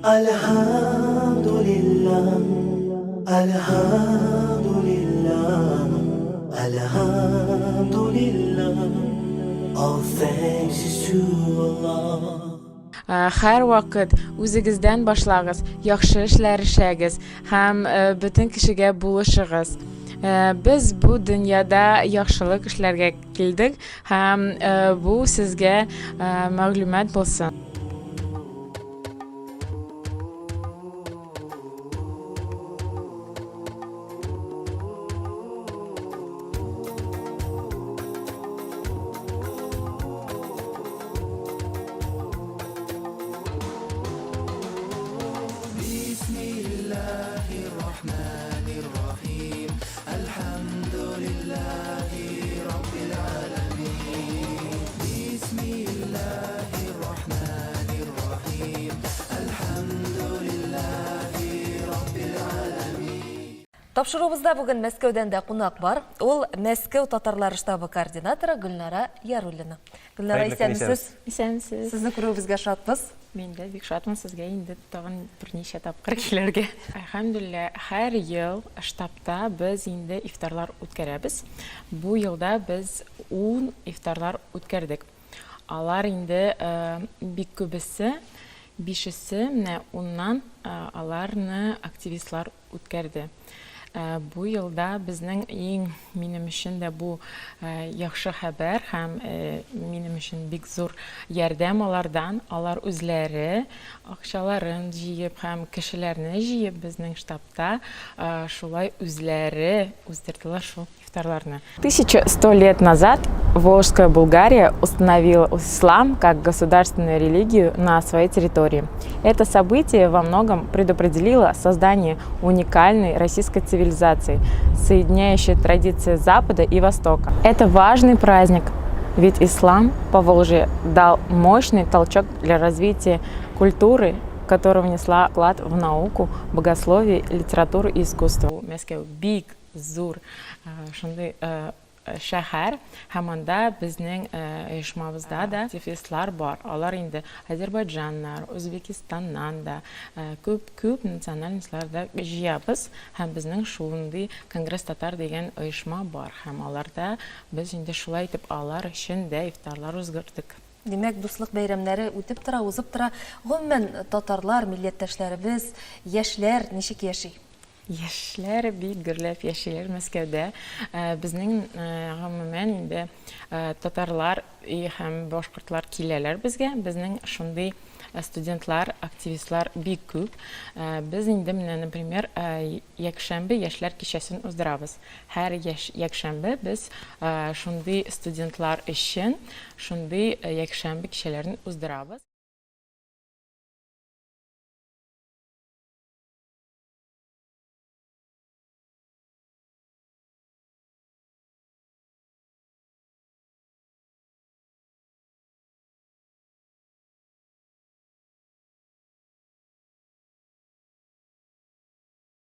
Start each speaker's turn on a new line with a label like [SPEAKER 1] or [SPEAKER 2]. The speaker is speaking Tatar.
[SPEAKER 1] Әлхәмдүлилләһ, Әлхәмдүлилләһ, Әлхәмдүлилләһ, All thanks is to Allah.
[SPEAKER 2] Һәрвакыт үзегездән башлагыз, яхшы эшләр эшләгез һәм бөтен кешегә булышыгыз. Без бу дөньяда яхшылык эшләргә килдек һәм бу сезгә мәгълүмат булсын.
[SPEAKER 3] Тапшыруыбызда бүген Мәскәүдән дә кунак бар. Ул Мәскәү татарлары штабы координаторы Гөлнара Яруллина. Гөлнара, исәнмесез.
[SPEAKER 2] Исәнмесез.
[SPEAKER 3] Сезне күрүебезгә шатбыз.
[SPEAKER 2] Мин дә бик шатмын сезгә инде тагын берничә тапкыр килергә. Әлхәмдүлилләһ, һәр ел штабта без инде ифтарлар үткәрәбез. Бу елда без ун ифтарлар үткәрдек. Алар инде бик күбесе, бишесе, менә уннан аларны активистлар үткәрде. Бу елда безнең иң минем өчен дә бу яхшы хәбәр һәм минем өчен бик зур ярдәм алардан. Алар үзләре акчаларын җыеп һәм кешеләрне җыеп безнең штабта шулай үзләре уздырдылар шул ифтарларны. 1100 лет назад Волжская Булгария установила ислам как государственную религию на своей территории. Это событие во многом предопределило создание уникальной российской цивилизации, соединяющей традиции Запада и Востока. Это важный праздник, ведь ислам по Волжье дал мощный толчок для развития культуры, которая внесла вклад в науку, богословие, литературу и искусство. Мәскәү бик зур шундый шәһәр һәм анда безнең оешмабызда да активистлар бар. Алар инде Азербайджаннар, Үзбекистаннан да күп күп национальностьлар да җыябыз һәм безнең шундый Конгресс татар дигән оешма бар һәм аларда без инде шулай итеп алар өчен дә ифтарлар уздырдык.
[SPEAKER 3] Димәк, дуслык бәйрәмнәре үтеп тора, узып тора. Гомумән, татарлар, милләттәшләребез, яшьләр ничек яши?
[SPEAKER 2] Яшьләр бик гөрләп яшиләр Мәскәүдә. Безнең гомумән инде татарлар һәм башкортлар киләләр безгә. Безнең шундый студентлар, активистлар бик күп. Без инде менә, например, якшәмбе яшьләр кичәсен уздырабыз. Һәр якшәмбе без шундый студентлар өчен шундый якшәмбе кичәләрен уздырабыз.